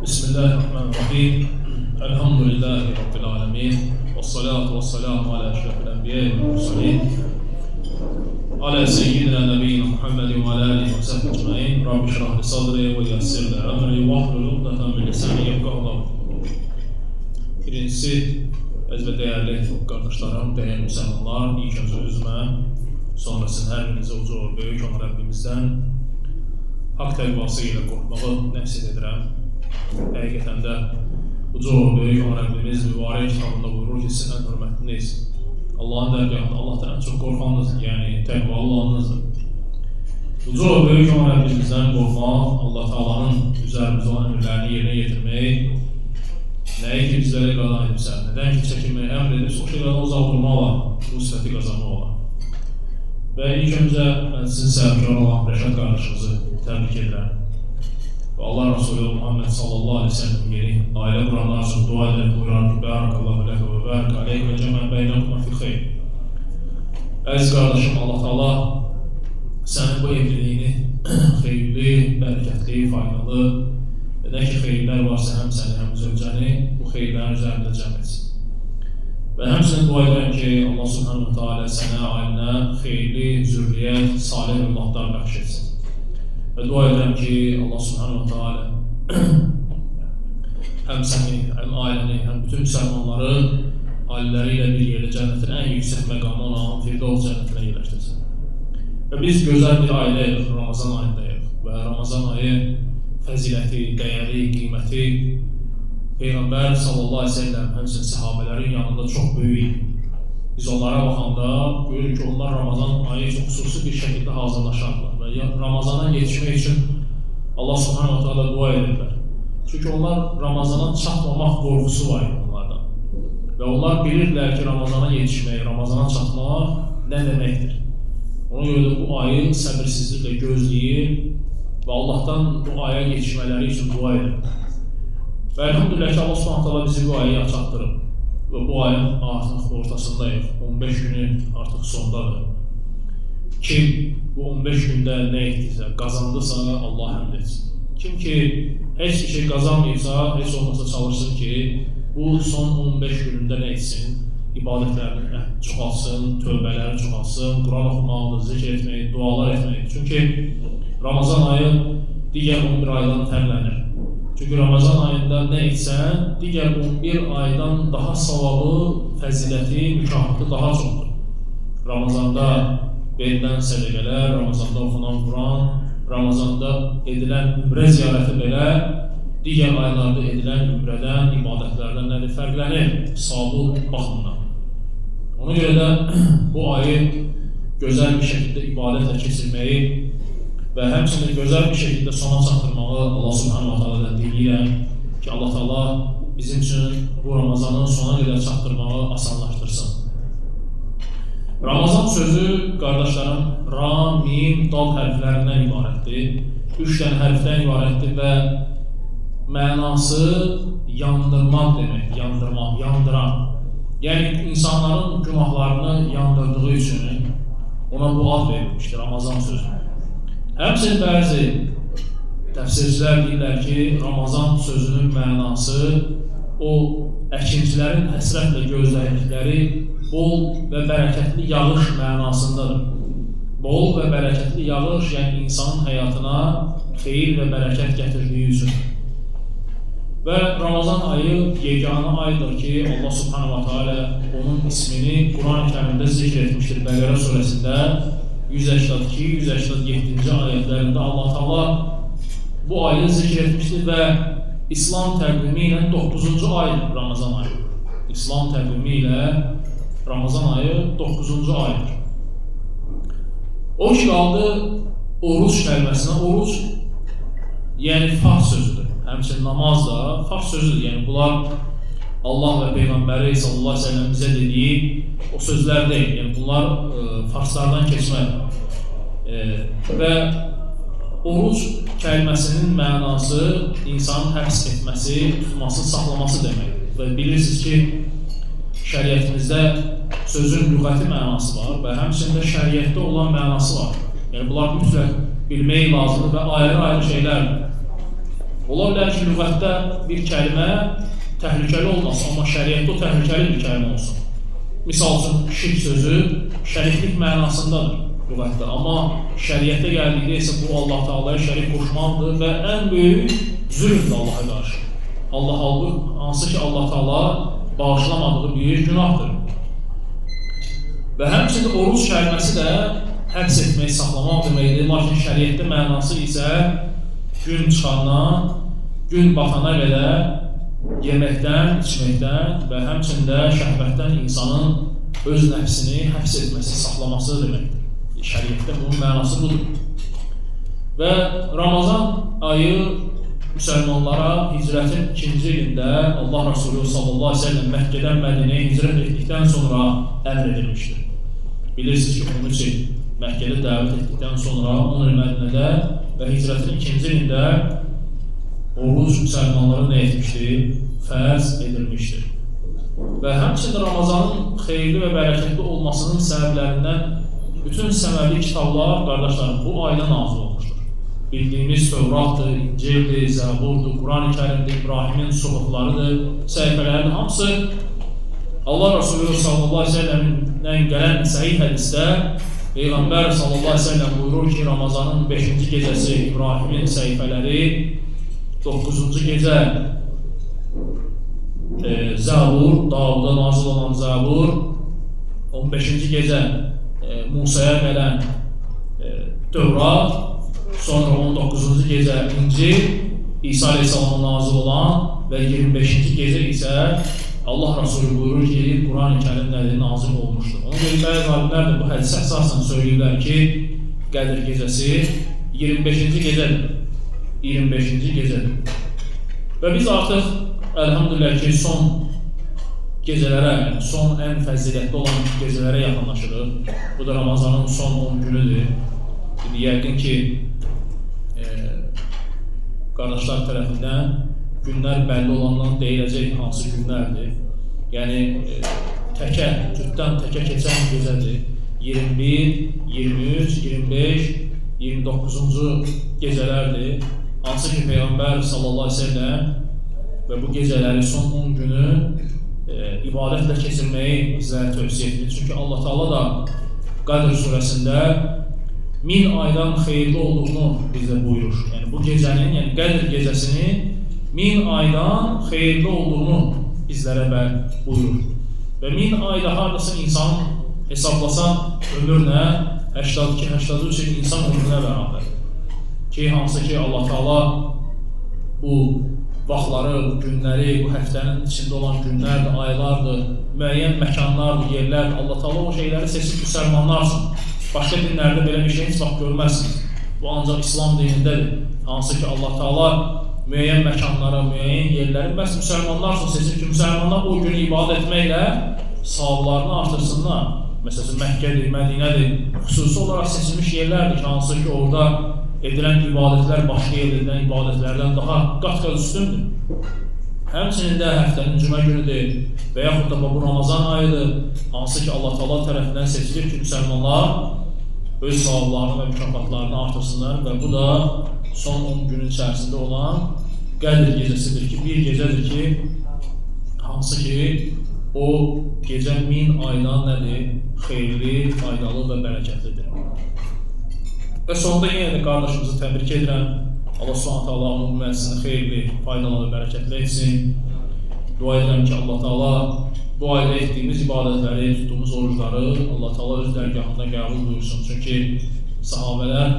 Bismillahirrahmanirrahim. Elhamdülillahi Rabbil alemin. Və salatu və selamu alə əşrəfil ənbiyə və mursalin. Alə seyyidina nəbiyyina Muhammedin və alə alihi və səhbi ecmain. Rabbi şrah li sadri və yəssir li əmri və ahlul uqdatan min lisani yefqahu qavli. Birincisi, əziz və dəyərli qardaşlarım, dəyərli müsəlmanlar, ilk öncə özümə, sonra sizin hər birinizə uca və böyük olan Rəbbimizdən haqq təqvası ilə qorxmağı nəsihət edirəm. Həqiqətən də uca və böyük olan Rəbbimiz mübarək kitabında buyurur ki, sizin ən hörmətliniz Allahın dərgahında Allahdan ən çox qorxanınız, yəni təqvalı olanınızdır. Uca və böyük olan Rəbbimizdən qorxmaq, Allah Taala'nın üzərimizdə olan əmrlərini yerinə yetirmək, nəyi ki bizlərə qadan edibsə, nədən ki çəkinməyi əmr edibsə, o şeylərdən uzaq durmaq olar, bu sifəti qazanmaq olar. Və ilk öncə mən sizin səhvkar olan Rəşad qardaşımızı təbrik edirəm. Və Allah Resulü Muhammed sallallahu aleyhi ve sellem yeni ailə quranlar üçün dua edərək buyurar ki, Barakallahu ləkə və bərək aleyh və cəmə beynəkuma fi xeyr. Əziz qardaşım, Allah Taala sənin bu evliliyini xeyirli, bərəkətli, faydalı və nə ki xeyirlər varsa həm səni, həm zövcəni bu xeyirlərin üzərində cəm etsin. Və həmçinin dua edirəm ki, Allah Subhanahu Teala sənə, ailenə xeyirli, zürriyyət, salih övladlar bəxş etsin. Və dua edirəm ki, Allah Subhanahu Teala həm səni, həm ailəni, həm bütün müsəlmanları ailələri ilə bir yerdə cənnətin ən yüksək məqamı olan Firdevs cənnətinə yerləşdirsin. Və biz gözəl bir ailəyik, Ramazan ayındayıq və Ramazan ayı fəziləti, dəyəri, qiyməti Peyğəmbər sallallahu aleyhi ve sellem, həmçinin səhabələrin yanında çox böyük idi. Biz onlara baxanda görürük ki, onlar Ramazan ayı üçün xüsusi bir şəkildə hazırlaşardılar və Ramazana yetişmək üçün Allah Subhanahu Teala dua edirlər. Çünki onlar Ramazana çatmamaq qorxusu var idi onlardan. Və onlar bilirdilər ki, Ramazana yetişmək, Ramazana çatmaq nə deməkdir. Ona görə də bu ayı səbirsizliklə gözləyir və Allahdan bu aya yetişmələri üçün dua edirlər. Və elhamdülillah ki, Allah Subhanahu Teala bizi bu aya çatdırıb. Və bu ayın artıq ortasındayıq. 15 günü artıq sondadır. Kim bu 15 gündə nə etdisə, qazandısa Allah həmd etsin. Kim ki heç bir şey qazanmayıbsa, heç olmasa çalışsın ki, bu son 15 günündə nə etsin? İbadətlərini çoxalsın, tövbələrini çoxalsın, Quran oxumaqdır, zikr etmək, dualar etmək. Çünki Ramazan ayı digər 11 aydan fərqlənir. Çünki Ramazan ayında nə etsən, digər 11 aydan daha savabı, fəziləti, mükafatı daha çoxdur. Ramazanda verilən sədəqələr, Ramazanda oxunan Quran, Ramazanda edilən ümrə ziyarəti belə digər aylarda edilən ümrədən, ibadətlərdən nədir? Fərqlənir savabı baxımından. Ona görə də bu ayı gözəl bir şəkildə ibadətlə keçirməyi və həmçinin gözəl bir şəkildə sona çatdırmağı Allah Subhanahu Teala'dan diləyirəm ki, Allah Teala bizim üçün bu Ramazanın sona qədər çatdırmağı asanlaşdırsın. Ramazan sözü, qardaşlarım, ra, mim, dal hərflərindən ibarətdir. 3 dənə hərfdən ibarətdir və mənası yandırmaq deməkdir, yandırmaq, yandıran. Yəni, insanların günahlarını yandırdığı üçün ona bu ad verilmişdir, Ramazan sözü. Həmçinin bəzi təfsircilər deyirlər ki, Ramazan sözünün mənası o əkinçilərin həsrətlə gözlədikləri bol və bərəkətli yağış mənasındadır. Bol və bərəkətli yağış, yəni insanın həyatına xeyir və bərəkət gətirdiyi üçün. Və Ramazan ayı yeganə aydır ki, Allah Subhanahu Teala onun ismini Quran-ı Kərimdə zikr etmişdir. Bəqərə surəsində 182, 187-ci ayətlərində Allah Teala bu ayı zikr etmişdir və İslam təqvimi ilə 9-cu aydır Ramazan ayı. İslam təqvimi ilə Ramazan ayı 9-cu aydır. O ki qaldı oruc kəlməsinə, oruc yəni fars sözüdür. Həmçinin namaz da fars sözüdür. Yəni bunlar Allah və Peyğəmbəri sallallahu aleyhi ve sellem bizə dediyi o sözlər deyil. Yəni bunlar farslardan keçmədir. Və oruc kəlməsinin mənası insanın həbs etməsi, tutması, saxlaması deməkdir. Və bilirsiniz ki, şəriətimizdə sözün lüğəti mənası var və həmçinin də şəriətdə olan mənası var. Yəni bunlar mütləq bilmək lazımdır və ayrı-ayrı şeylərdir. Ola bilər ki, lüğətdə bir kəlmə təhlükəli olmasın, amma şəriətdə o təhlükəli bir kəlmə olsun. Misal üçün, şirk sözü şəriklik mənasındadır lüğətdə, amma şəriətə gəldikdə isə bu Allah Teala'ya şərik qoşmaqdır və ən böyük zülmdür Allaha qarşı. Allah hansı ki Allah Teala bağışlamadığı bir günahdır. Və həmçinin oruc kəlməsi də həbs etmək, saxlamaq deməkdir. Lakin şəriətdə mənası isə gün çıxandan, gün batana qədər yeməkdən, içməkdən və həmçinin də şəhvətdən insanın öz nəfsini həbs etməsi, saxlaması deməkdir. Şəriətdə bunun mənası budur. Və Ramazan ayı müsəlmanlara hicrətin 2-ci ilində Allah Resulü sallallahu aleyhi ve sellem Məkkədən Mədinəyə hicrət etdikdən sonra əmr edilmişdir. Bilirsiniz ki, 13 il Məkkədə dəvət etdikdən sonra 10 il Mədinədə və hicrətin 2-ci ilində oruc müsəlmanlara nə etmişdi? Fərz edilmişdir. Və həmçinin Ramazanın xeyirli və bərəkətli olmasının səbəblərindən bütün səməvi kitablar, qardaşlarım, bu ayda nazil olmuşdur. Bildiyimiz Tövratdır, İncildir, Zəburdur, Quran-ı Kərimdir, İbrahimin suhuflarıdır, səhifələrinin hamısı Allah Resulü sallallahu aleyhi ve sellem'den gələn səhih hədisdə Peyğəmbər sallallahu aleyhi ve sellem buyurur ki, Ramazanın 5-ci gecəsi İbrahimin səhifələri, 9-cu gecə Zəbur, Davuda nazil olan Zəbur, 15-ci gecə Musaya gələn Tövrat, sonra 19-cu gecə İncil, İsa Aleyhisselama nazil olan və 25-ci gecə isə Allah Resulü buyurur ki, Quran-ı Kərim nədir, nazil olmuşdur. Ona görə bəzi alimlər də bu hədisə əsasən söyləyirlər ki, Qədir gecəsi 25-ci gecədir. 25-ci gecədir. Və biz artıq əlhamdülillah ki, son gecələrə, yəni son ən fəzilətli olan gecələrə yaxınlaşırıq. Bu da Ramazanın son 10 günüdür. İndi yəqin ki, qardaşlar tərəfindən günlər bəlli olandan deyiləcək hansı günlərdir. Yəni təkə, cütdən təkə keçən gecədir. 21, 23, 25, 29-cu gecələrdir. Hansı ki Peyğəmbər sallallahu aleyhi ve sellem və bu gecələri son 10 günü ibadətlə keçirməyi bizlərə tövsiyə edir. Çünki Allah Teala da Qədr surəsində 1000 aydan xeyirli olduğunu bizə buyurur. Yəni bu gecənin, yəni Qədr gecəsinin 1000 aydan xeyirli olduğunu bizlərə buyurur. Və 1000 ayda hardasa insanın hesablasan ömürlə 82-83 il insan ömrünə bərabər. Ki, hansı ki Allah Teala bu vaxtları, bu günləri, bu həftənin içində olan günlərdir, aylardır, müəyyən məkanlardır, yerlərdir. Allah Teala o şeyləri seçib müsəlmanlar üçün. Başqa dinlərdə belə bir şey heç vaxt görməzsiniz. Bu ancaq İslam dinindədir. Hansı ki Allah Teala müəyyən məkanlara, müəyyən yerləri məhz müsəlmanlar üçün seçib ki, müsəlmanlar o günü ibadət etməklə savablarını artırsınlar. Məsələn, Məkkədir, Mədinədir, xüsusi olaraq seçilmiş yerlərdir ki, hansı ki orada edilən ibadətlər başqa yerdə edilən ibadətlərdən daha qat-qat üstündür. Həmçinin də həftənin cümə günüdür və yaxud da bu Ramazan ayıdır, hansı ki Allah Teala tərəfindən seçilir ki, müsəlmanlar öz savablarını və mükafatlarını artırsınlar və bu da son 10 günün içərisində olan Qədr gecəsidir ki, bir gecədir ki, hansı ki o gecə 1000 aydan nədir? Xeyirli, faydalı və bərəkətlidir. Və sonda yenə də qardaşımızı təbrik edirəm. Allah Subhanahu taala onun məclisini xeyirli, faydalı və bərəkətli etsin. Dua edirəm ki, Allah Taala bu ayda etdiyimiz ibadətləri, tutduğumuz orucları Allah Taala öz dərgahında qəbul buyursun. Çünki sahabələr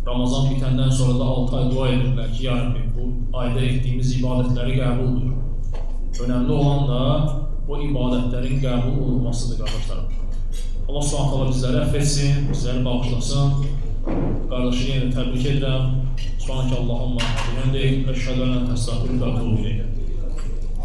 Ramazan bitəndən sonra da 6 ay dua edirlər ki, ya Rəbbi, bu ayda etdiyimiz ibadətləri qəbul buyur. Önəmli olan da o ibadətlərin qəbul olunmasıdır, qardaşlarım. Allah Subhanahu taala bizləri əfv etsin, bizləri bağışlasın. Qardaşı yenə təbrik edirəm. Subhanəkə Allahumma bihamdik, əşhədu ən la ilahe illə ente, əstəğfiruke və etûbü ileyk.